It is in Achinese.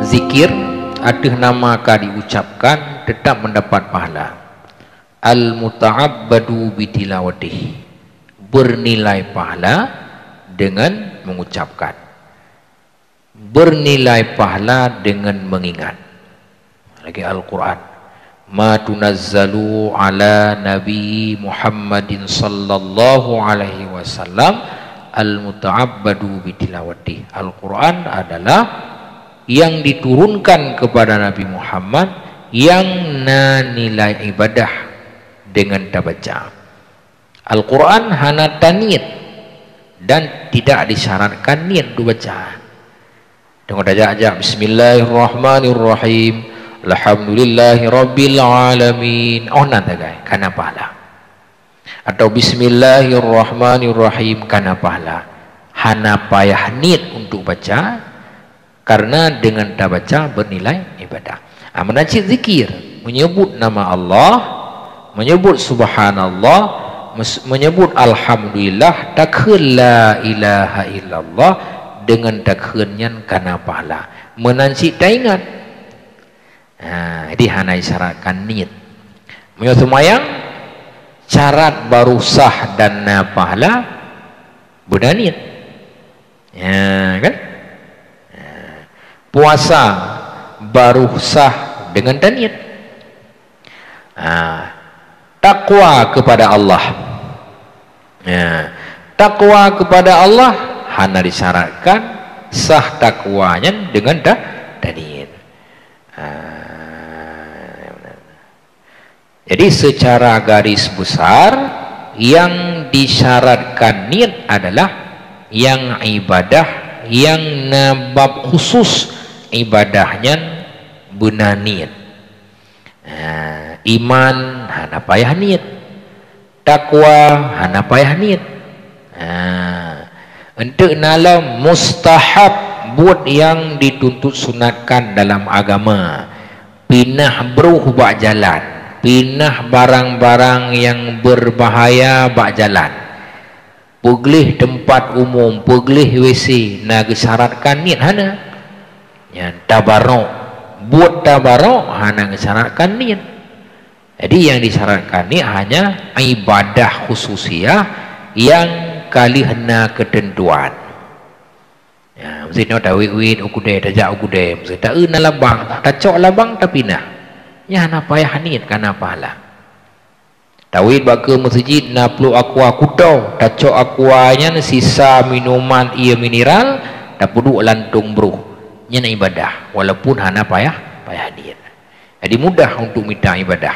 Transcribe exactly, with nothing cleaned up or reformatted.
Zikir ateueh nama ka diucapkan tetap mendapat pahala. Al-muta'abbadu bitilawatih, bernilai pahala dengan mengucapkan, bernilai pahala dengan mengingat. Lagi Al-Quran, "Ma tunazzalu ala nabi Muhammadin sallallahu alaihi wasallam al-muta'abbadu bitilawatih." Al-Quran adalah yang diturunkan kepada Nabi Muhammad yang na nilai ibadah dengan tabaca. Al-Quran hana taniet dan tidak disyaratkan niet untuk baca. Tengok tajak-jak, "Bismillahirrahmanirrahim. Alhamdulillahirabbil alamin." Oh, na tagai, kana pahala. Atau "Bismillahirrahmanirrahim," kana pahala. Hana payah niet untuk baca, karena dengan tabaca bernilai ibadah. Ah, meunan cit zikir, menyebut nama Allah, menyebut subhanallah, mes-, menyebut alhamdulillah, takheun la ilaha illallah, dengan takheun nyan kana pahala. Meunan cit taingat. Ha, jadi hana disyaratkan niet. Meunyoe seumayang, syarat baru sah dan na pahala, beuna niet. Ya, kan? Ya. Puasa baru sah dengan taniet. Ha, takwa kepada Allah. Ya. Takwa kepada Allah hana disyaratkan sah takwa nyan dengan ta-, taniet. Ha. Jadi, secara garis besar, yang disyaratkan niet adalah yang ibadah yang na bab khusus ibadah nyan beuna niet. Ha, iman hana payah niet. Takwa hana payah niet. Ha, enteuk na lom mustahab, buet nyang dituntut sunatkan dalam agama. Pinah broh bak jalan, pinah barang-barang nyang berbahaya bak jalan. Peugleh teumpat umum, peugleh W C, na geusyaratkan niet? Hana. Nyan tabarok. Buet tabarok hana geusyaratkan niet. Jadi, nyang disyaratkan niet hanya ibadah khususiah nyang ka lheueh na keuteuntuan. Ya, meuseuti nyoe tawét-wét u keudè, tajak u keudè, meuseuti taeu na labang, tacok labang tapinah. Nyan hana payah niet, kana pahala. Tawét bak keue meuseujid na pluek aqua kuto, tacok aqua nyan sisa minuman ié mineral, tapeuduek lantong broh. Nyan ibadah, walaupun hana payah, payah niet. Jadi mudah untuk mita ibadah.